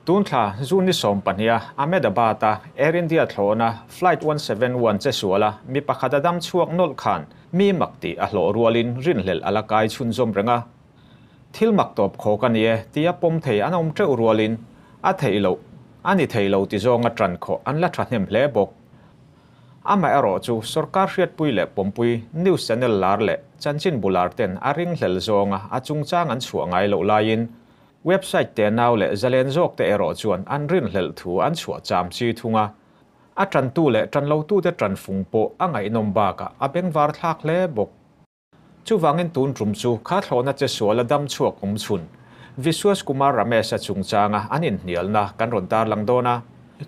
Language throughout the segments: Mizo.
Tun thla June ni 12-a Ahmedabad-a Air India thlawhna Flight 171 che suala mi pakhat a dam chhuak nawlh khan mi mak tih a hlawh rualin rinhlelh a la kai chhunzawm reng a. Thil mak tawp khawk a ni e tia pawm thei an awm teuh rualin a theih loh a ni thei lo ti zawnga ṭan khawh an la ṭhahnem hle bawk. Amaherawhchu sorkar hriatpui leh pawmpui news channel lar leh chanchinbu lar ten a ringhlel zawnga a chungchang an chhuah ngai loh laiin Website tenau leh zalen zawkte erawh chuan an rinhlelh thu an chhuah cham chi thung a, a tantu leh tanlotute tanfung pawh a ngaihnawm bakah a bengvar thlak hle bawk. Chuvangin tun tum chu kha thlawhna che suala dam chhuak awm chhun Vishwas Kumar Ramesh-a chungchanga an inhnialna kan rawn tarlang dawn a,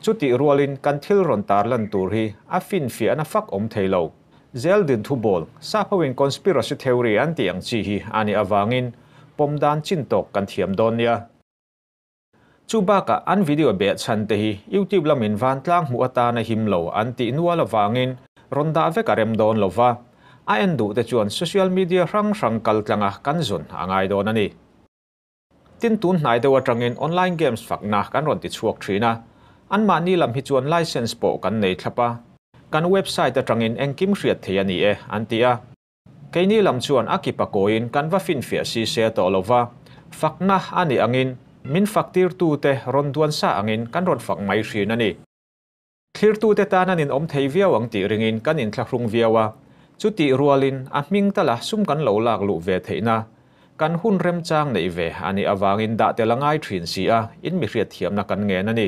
chutih rualin kan thil rawn tarlan tur hi a finfiahna fak awm thei lo. Zeldin thubawl, sap hoin conspiracy theory an tih ang chi hi a nih avangin pawm dan chin tawk kan thiam dawn nia. Chu bakah an video beh chhan te hi YouTube lamin vantlang hmuh atana him lo an tih nual avangin rawn dah vek a rem dawn lo va, a en duh te chuan social media hrang hrang kal tlanga kan zun a ngai dawn a ni. Tin tun hnai deuh atangin online games fakna kan rawn ti chhuak thin a, anmahni lam hi chuan license pawh kan nei thlap a, kan website atangin engkim hriat thei a ni e an ti a. Keini lam chuan a kipa kawiin kan va finfiah si se tawh lo va, fakna a nih angin min faktirtute rawn duan sa angin kan rawn fak mai thin a ni. Thlirtute tan an inawm thei viau ang tih ringin kan inthlahrung viau a, chutih rualin a hming tala sum kan lo lak luh ve theihna kan hun remchang neih ve a nih avangin dah tel a ngai thin si a, in mi hriatthiamna kan ngen a ni.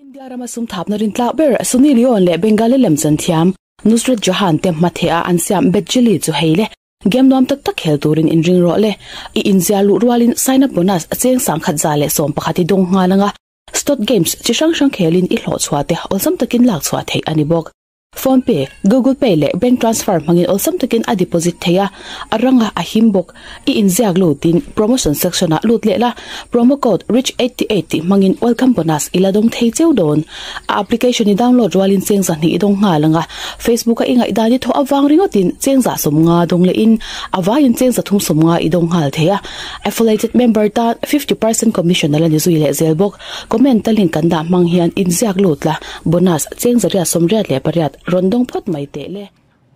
India rama sum thapna rintlak ber Sunny Leone leh Bengali lemchan thiam Nusrat Jahan te hmatheh a an siam Bejjili chu hei le game nuam tak tak khel turin inring rawh le. I inziah luh rualin sign up bonus cheng 1111 i dawng nghal anga Stot games chi hrang hrang khelin i hlawh chhuah te awlsam takin lak chhuah theih a ni bawk. Phone Pay, Google Pay leh bank transfer hmangin awlsam takin a deposit theih a, a ranga a him bawk. I inziak lutin promotion section ah lut leh la, promo code rich88 tih hmangin welcome bonus i la dawng thei cheu dawn. A application i download rualin cheng 200 i dawng nghal anga, Facebook a i ngaihdan i thawh avang ringawtin cheng 150 dawng lehin a vaiin cheng 350 i dawng nghal thei a. Affiliated member tan 50% commission a la ni zui leh zel bawk. Comment a link kan dah hmang hian inziak lut la, bonus cheng 188 rawn dawng phawt mai teh le.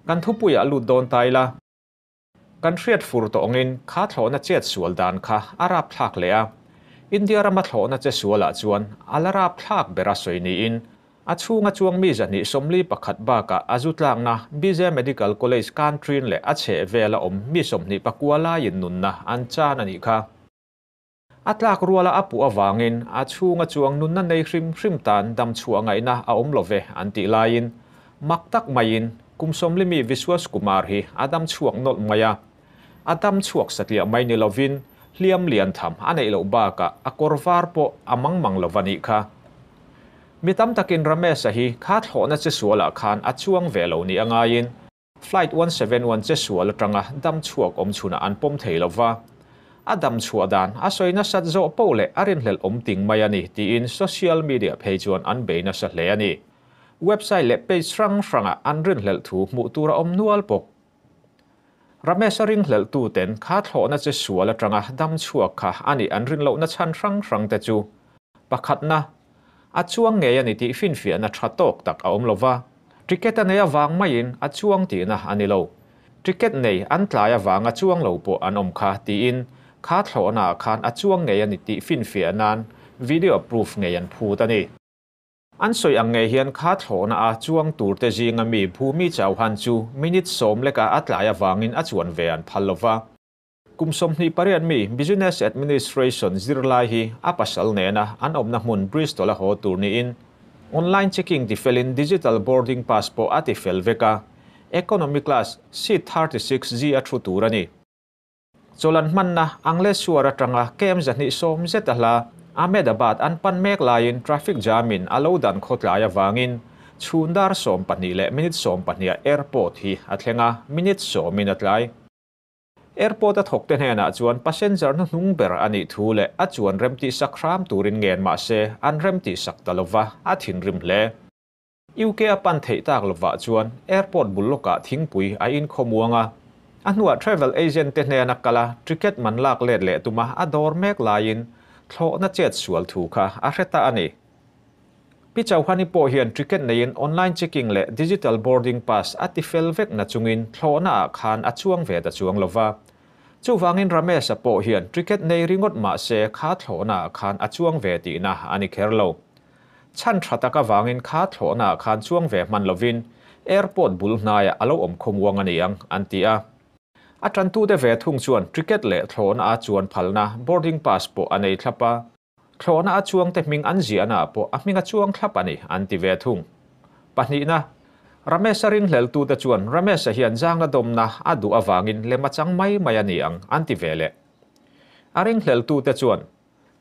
Kan thupuiah lut dawn ta ila. Kan hriat fur tawh angin kha thlawhna chet sual dan kha a rap thlak leh a. India rama thlawhna che sualah chuan a la rap thlak ber a sawi niin a chhunga chuang mi 241 bakah a zu tlakna BJ Medical College Kantrin leh a chheh vela awm mi 29 laiin nunna an chan a nih kha. A tlak ruala a puh avangin a chhunga chuang nunna nei hrim hrim tan dam chhuah ngaihna a awm love an tih laiin mak tak maiin kum 40 mi Vishwas Kumar hi a dam chhuak nawlh mai a. A dam chhuak satliah mai ni lovin hliam lian tham a neih loh bakah a kawr var pawh a mang mang lova nih kha. Mi tam takin Ramesh a hi kha thlawhna che sualah khan a chuang ve lo ni a ngaiin Flight 171 che sual atanga dam chhuak awm chhunah an pawm thei lova. A dam chhuah dan a sawi nasat zawh poh leh a rinhlelh awm ting mai a ni tiin social media phei chuan an bei nasa hle a ni. Website leh page hrang hrangah an rinhlelh thu hmuh tur a awm nual bawk. Ramesh a ringhlelh tu ten kha thlawhna che sual atanga dam chhuak kha a nih an rinlohna chhan hrang hrang te chu pakhatna a chuang ngei a ni tih finfiahna tha tawk tak a awm lova. Ticket a nei avang maiin a chuang tihna a ni lo. Ticket nei an tlai avang a chuang lo pawh an awm kha tiin kha thlawhna ah khan a chuang ngei a ni tih finfiah nan video proof ngei an phut a ni. An sawi ang ngei hian kha thlawhna a chuang tur te zinga mi Bhumi Chauhan chu minute 10 leka a tlai avangin a chuan ve an phal lova. Kum 28 mi Business Administration zirlai hi a pasal nena an awmna hmun Bristol a haw tur niin online checking ti felin digital boarding pass pawh a ti fel vek a, economy class seat 36G a thu tur a ni. Chawlan hmanna Angleswar atanga KM 210 zet a hla Ahmedabad an pan mek laiin traffic jam-in a lo dan khawtlai avangin chhundar 12 leh minute 12 a airport hi a thleng a, minute 10 in a tlai. Airport a thawk te hnenah chuan passenger hnu hnung ber a nih thu leh a chuan rem tih sak hram turin ngen mah se an rem tih sak ta lova a thinrim hle. UK a pan theih tak lovah chuan airport bul lawkah thingpui a inkhawmuang a. A hnuah travel agent te hnena kala ticket man lak let leh tuma a dawr mek laiin thlawhna chet sual thu kha a hre ta a ni. Pi Chauhani pawh hian ticket neiin online checking leh digital boarding pass a ti fel vek na chungin thlawhna ah khan a chuang ve ta chuang lova. Chuvangin Ramesh-a pawh hian ticket nei ringawt mah se kha thlawhna ah khan a chuang ve tihna a ni kher lo. Chhan tha tak avangin kha thlawhna ah khan chuang ve hman lovin airport bul hnaiah a lo awm khawmuang a ni ang, an ti a. A tantute ve thung chuan ticket leh thlawhna a chuan phalna boarding pass pawh a nei thlap a. Thlawhna a chuangte hming an ziahna ah pawh a hming a chuang thlap a ni, an ti ve thung. Pahnihna, Ramesh-a ringhleltute chuan Ramesh-a hian zangna dawmna a duh avangin lem a chang mai mai a ni ang, an ti ve leh. A ringhleltute chuan,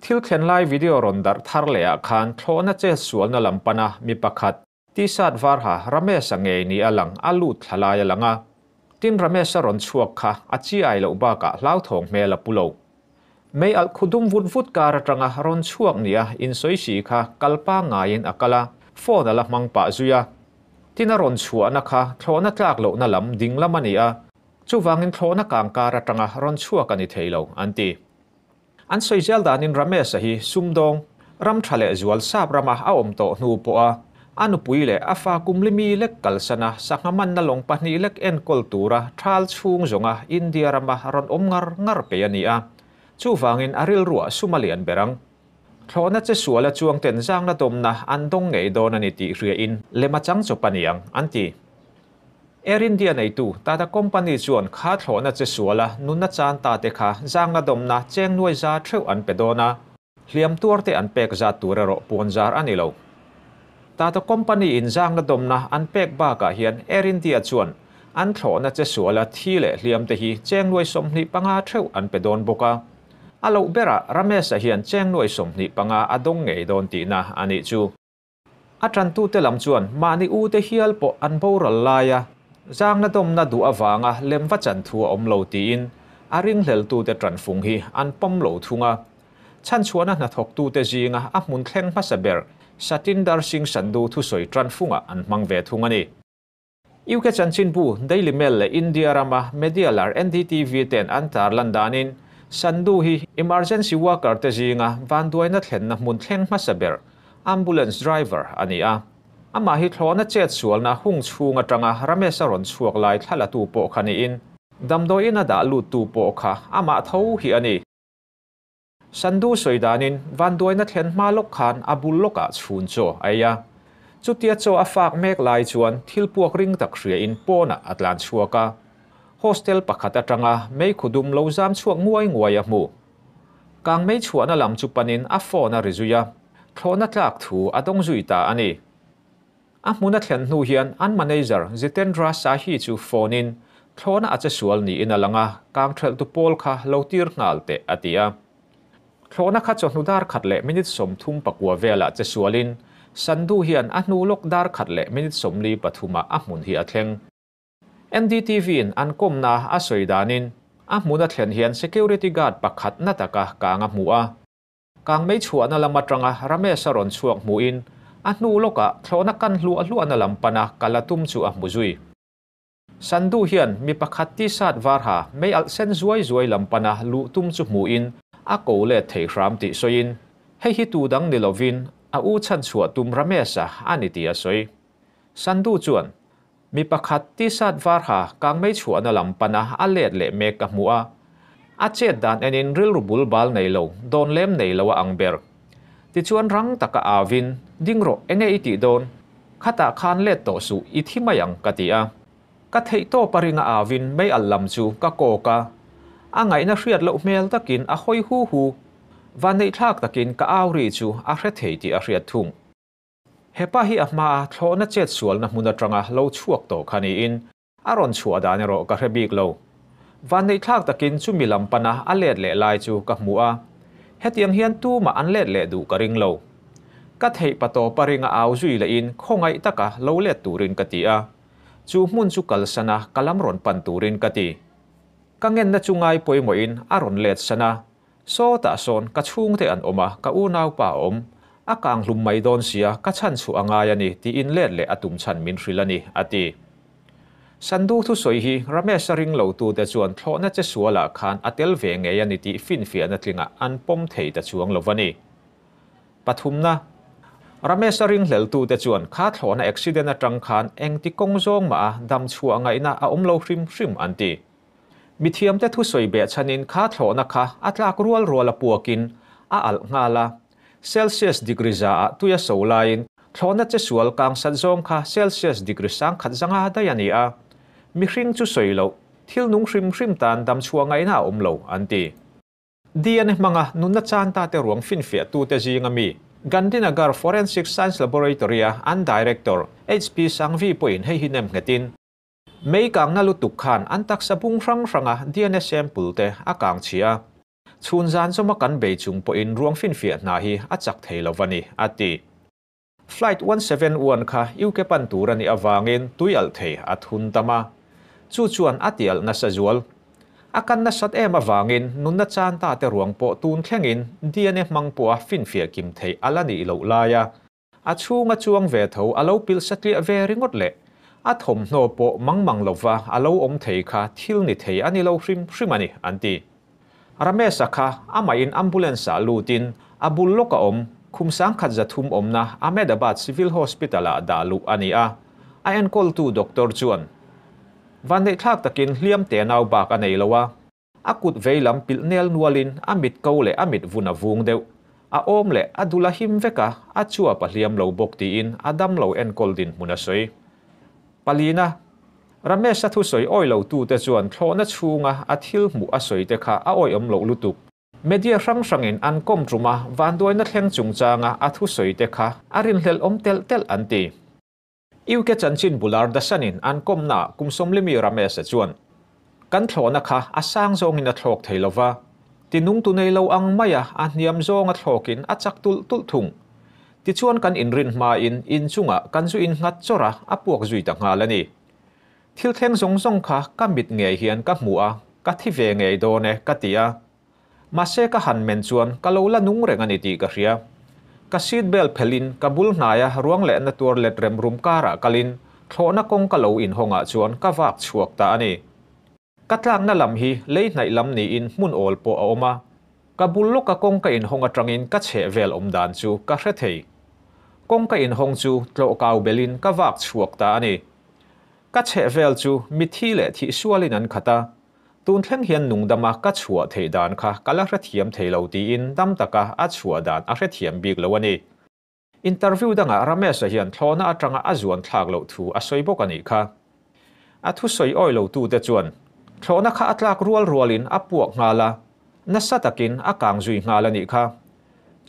Thil thlen lai video rawn darh thar leh ah khan thlawhna chet sualna lam pana mi pakhat, T-shirt var ha Ramesh-a ngei ni a lang a lut thla lai a lang a. Tin Ramesh-a rawn chhuak kha a chi ai loh bakah hlauthawng hmel a pu lo. Mei alh khu dum vut vut kar atanga rawn chhuak nia insawi si kha kal pangngaiin a kal a, phone a la hmang pah zui a. Tin a rawn chhuahna kha thlawhna tlak lohna lam ding lam a ni a, chuvangin thlawhna kang kar atanga rawn chhuak a ni thei lo, an ti. An sawi zel danin Ramesh-a hi sumdawng, ram tha leh zual sap rama a awm tawh hnu pawha a nupui leh a fa kumli mi lek kalsana sangha manna lawng pahnih lek enkawl tura thal chhung zawnga India rama rawn awm ngar ngar pei a ni a. Chuvangin a rilruah sum a lian ber ang. Thlawhna che suala chuangten zangna dawmna an dawng ngei dawn a ni tih hriain lem a chang chawp a ni ang, an ti. Air India neitu Tata Company chuan kha thlawhna che suala nunna chan ta te kha zangna dawmna cheng nuai za theuh an pe dawn a, hliam tuar te an pek zat tur erawh puan zar a ni lo. Tata Company in zangna dawmna an pek bakah hian Air India chuan an thlawhna che suala thi leh hliam te hi cheng nuai 25 theuh an pe dawn bawk a. A loh berah Ramesh-a hian cheng nuai 25 a dawng ngei dawn tihna a nih chu. A tantute lam chuan mahni ute hial pawh an boral lai a, zangna dawmna duh avanga lem va chan thu a awm lo tiin a ringhleltute tanfung hi an pawm lo thung a. Chhanchhuahna hnathawktute zinga a hmun thleng hmasa ber Satinder Singh Sandhu thusawi tanfungah an hmang ve thung a ni. UK chanchinbu Daily Mail leh India rama media lar NDTV ten an tarlan danin Sandhu hi emergency worker te zinga vanduaina thlenna hmun thleng hmasa ber ambulance driver a ni a. Amah hi thlawhna chet sualna hung chhung atanga Ramesh-a rawn chhuak lai thlalatu pawh kha niin damdawiin a dah luttu pawh kha amah tho hi a ni. Sandhu sawi danin vanduaina thlen hma lawk khan a bul lawkah chhun chaw a ei a. Chutia chaw a fak mek lai chuan thil puak ring tak hriain pawnah a tlan chhuak a. Hostel pakhat atanga mei khudum lo zam chhuak nguai nguai a hmu. Kang mei chhuahna lam chu panin a phone a ri zui a, thlawhna tlak thu a dawng zui ta a ni. A hmun a thlen hnu hian an manager Jitendra Sahi chu phone in thlawhna a che sual niin a lang a, kang thelhtu pawl kha lo tir nghal teh a ti a. Thlawhna kha chawhnu dar khat leh minute 34 velah che sualin Sandhu hian a hnu lawk dar khat leh minute 43 ah a hmun hi a thleng. NDTV in an kawmna a sawi danin a hmun a thlen hian security guard pakhat na taka kang a hmu a. Kang mei chhuahna lam atanga Ramesh-a rawn chhuak hmuhin a hnu lawkah thlawhna kan hluah hluahna lam pana kal a tum chu a hmu zui. Sandhu hian mi pakhat T-shirt var ha mei alh sen zuai zuai lam pana luh tum chu hmuhin a ko let thei hram tih sawiin hei hi tu dang ni lovin a u chhan chhuah tum Ramesh-a a ni tih a sawi. Sandhu chuan Mi pakhat T-shirt var ha kang mei chhuahna lam pana a let leh mek ka hmu a. A chet dan enin rilru bul bal nei lo, dawn lem nei lo a ang ber. Tichuan rang taka avin, Ding rawh, enge i tih dawn? Khatah khan let tawh suh, i thi mai ang, ka ti a. Ka theih tawp a ringa avin mei al lam chu ka kawk a. A ngaihna hriat loh hmel takin a hawi hu hu. Vanneihthlak takin ka au ri chu a hre thei tih a hriat thung. Hepa hi a hmaa thlawhna chet sualna hmun atanga lo chhuak tawh kha niin a rawn chhuah dan erawh ka hre bik lo. Vanneihthlak takin chumi lam pana a let leh lai chu ka hmu a, hetiang hian tumah an let leh duh ka ring lo. Ka theih pa tawpa ringa au zui lehin khawngaih taka lo let turin ka ti a, chu hmun chu kalsana ka lam rawn pan turin ka ti. Ka ngenna chu ngai pawimawhin a rawn let san a, Sawtah sawn ka chhungte an awm a, ka unaupa a awm. A kang hlum mai dawn sia, ka chhan chhuah a ngai a ni, tiin let leh a tum chhan min hrilh a ni, a ti. Sandhu thusawi hi Ramesh-a ring lotute chuan thlawhna che sualah khan a tel ve ngei a ni tih finfiahna tlingah an pawm thei ta chuang lo va ni. Pathumna, Ramesh-a ringhleltute chuan kha thlawhna accident atang khan engti kawng zawng mah a dam chhuah ngaihna a awm lo hrim hrim an ti. Mithiamte thusawi behchhanin kha thlawhna kha a tlak rual rual a puakin a alh nghal a, Celsius degree zaah tui a so laiin thlawhna che sual kang sat zawng kha Celsius degree sangkhat zanga daih a ni a, mihring chu sawi loh, thil nung hrim hrim tan dam chhuah ngaihna a awm lo, an ti. DNA hmanga nunna chan ta te ruang finfiahtute zinga mi, Gandhinagar Forensic Science Laboratory-a an Director, HP Sanghvi pawhin hei hi nem nghetin, Mei kangna lutuk khan an taksa bung hrang hranga DNA sample te a kang chhia a. Chhun zan zawma kan bei chung pawhin ruang finfiah hna hi a chak thei lo va ni, a ti. Flight 171 kha UK pan tur a nih avangin tui alh thei a thun tam a, chu chuan a ti alh nasa zual. A kan nasat em avangin nunna chan ta te ruang pawh tun thlengin DNA hmang pawha finfiah kim theih a la nih loh laia A chhunga chuang ve tho a lo pilh satliah ve ringawt leh a thawmhnaw pawh mang mang lova a lo awm thei kha thil ni thei a ni lo hrim hrim a ni, an ti. Ramesh-a kha amahin ambulance-ah lutin a bul lawk a awm, khum sangkhat 300 awmna Ahmedabad Civil Hospital-ah dah luh a ni a, a enkawltu doctor chuan vanneihthlak takin hliam tenau bak a nei lo a, A kut veilam pilh nel nualin a mit ko leh a mit vun a vung deuh. A awm leh a dul a him vek a, a chuap a hliam lo bawk tiin a damlo enkawl dinhmun a sawi. Palina, Ramesh-a thusawi awi lo tute chuan thlawhna chhunga a thil hmuh a sawi te kha a awihawm loh lutuk. Media hrang hrangin an kawm tum a, vanduaina thleng chungchanga a thusawi te kha a rinhlelh awm telh telh an ti. UK chanchin bular Dasanin an kawmnaah kum sawmlimi Ramesh-a chuan, Kan thlawhna kha a sang zawngin a thlawk thei lo va, tinung tu nei lo ang maia a hniam zawnga thlawkin a chak tulh tulh thung. Tichuan kan inrin hmain inchungah kan zu innghat chawrh a, a puak zui ta nghal a ni. Thil thleng zawng zawng kha ka mit ngei hian ka hmu a, ka thi ve ngei dawn e ka ti a. Mahse ka han men chuan ka lo la nung reng a ni tih ka hria. Ka seat belt phelhin ka bul hnaia ruang lehna tuar let rem rum karah kalin thlawhna kawng ka lo inhawngah chuan ka vak chhuak ta a ni. Ka tlakna lam hi lei hnaih lam niin hmun awl pawh a awm a. Ka bul lawka kawng ka inhawng atangin ka chheh vel awm dan chu ka hre thei. Kawng ka inhawng chu tlawh kau belin ka vak chhuak ta a ni. Ka chheh vel chu mithi leh thihsualin an khat a. Tun thleng hian nungdama ka chhuah theih dan kha ka la hrethiam thei lo tiin dam taka a chhuah dan a hrethiam bik lo a ni. Interview dangah Ramesh-a hian thlawhna atanga a zuan thlak loh thu a sawi bawk a nih kha. A thusawi awi lotute chuan thlawhna kha a tlak rual rualin a puak nghal a, nasa takin a kang zui nghal a nih kha.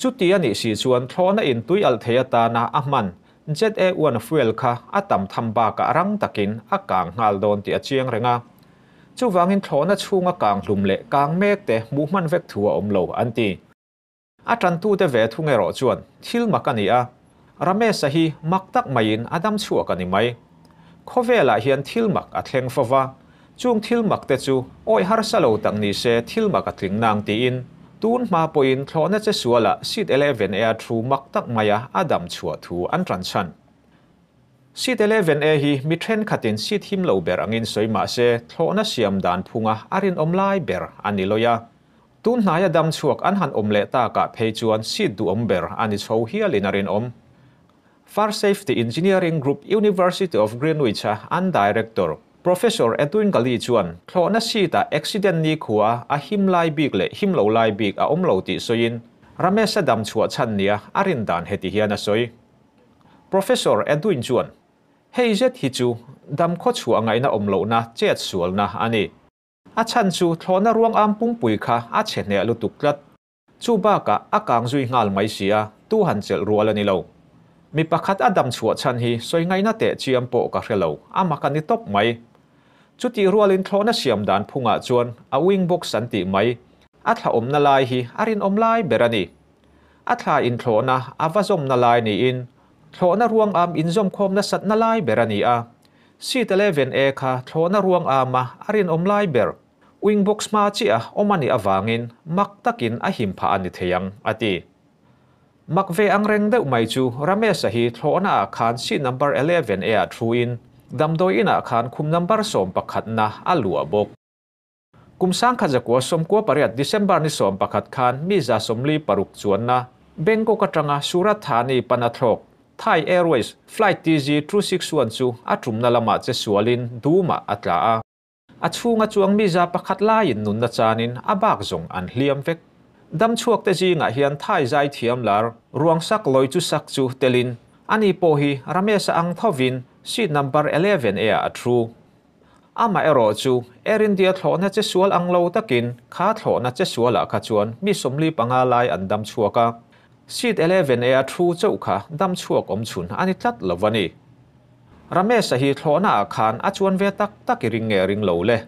Chuti a nih si chuan thlawhna in tui alh thei atana a hman Jet A-one fuel kha a tam tham bakah rang takin a kang nghal dawn tih a chiang reng a. Chuvangin thlawhna chhunga kang hlum leh kang mek te hmuh hman vek thu a awm lo, an ti. A tantute ve thung erawh chuan thil mak a ni a, Ramesh-a hi mak tak maiin a dam chhuak a ni mai. Khawvelah hian thil mak a thleng fo va, chung thil mak te chu awih harsa lo tak ni se thil mak a tling nang tiin tun hma pawhin thlawhna che sualah seat 11A thu mak tak maia a dam chhuah thu an tan chhan. Seat 11A hi mi thenkhatin seat him lo ber angin sawi mah se thlawhna siam dan phunga a rinawm lai ber a ni lawih a. Tun hnaia dam chhuak an han awm leh takah phei chuan seat duhawm ber a ni chho hialin a rinawm. Fire Safety Engineering Group University of Greenwich-a an Director, Professor Edwin Galli chuan thlawhna seat-ah accident ni khua a him lai bik leh him lo lai bik a awm lo tih sawiin Ramesh-a dam chhuah chhan nia a rin dan heti hian a sawi. Professor Edwin chuan, Hei zet hi chu dam khaw chhuah ngaihna awm lohna chet sualna a ni. A chhan chu thlawhna ruang am pungpui kha a chhe hneh lutuk tlat. Chu bakah a kang zui nghal mai si a, tu han chelh rual a ni lo. Mi pakhat a dam chhuah chhan hi sawi ngaihna teh chiam pawh ka hre lo, a mak a ni tawp mai. Chutih rualin thlawhna siam dan phungah chuan a wing box an tih mai, a thla awmna lai hi a rinawm lai ber a ni. A thla inthlawhna a va zawmna lai niin thlawhna ruang am inzawmkhawm nasatna lai ber a ni a. Seat 11A kha thlawhna ruang ama a rinawm lai ber, wing box hma chiah a awm a nih avangin mak takin a him phah a ni thei ang, a ti. Mak ve ang reng deuh mai chu Ramesh-a hi thlawhna ah khan seat number 11A ah thu in. Damdawi inah khan khum number 11 na a luah bawk. Kum 1998 December ni 11 khan mi 46 chuanna Bangkok atanga Surat Thani pana thlawk Thai Airways Flight TG 261 chu a tumna lamah che sualin dumah a tla a. A chhunga chuang mi 100 laiin nunna chanin a bak zawng an hliam vek. Dam chhuak te zingah hian Thai zai thiam lar Ruangsak Loichusak chu telin ani pawh hi Ramesh-a ang thovin seat number 11 A ah a thu. Amaherawh chu Air India thlawhna che sual ang lo takin kha thlawhna che sualah kha chuan mi 45 lai an dam chhuak a, seat 11 A a thu chauh kha dam chhuak awm chhun a ni tlat lo a ni. Ramesh-a hi thlawhnaah khan a chuan ve tak tak i ring nge ring lo le.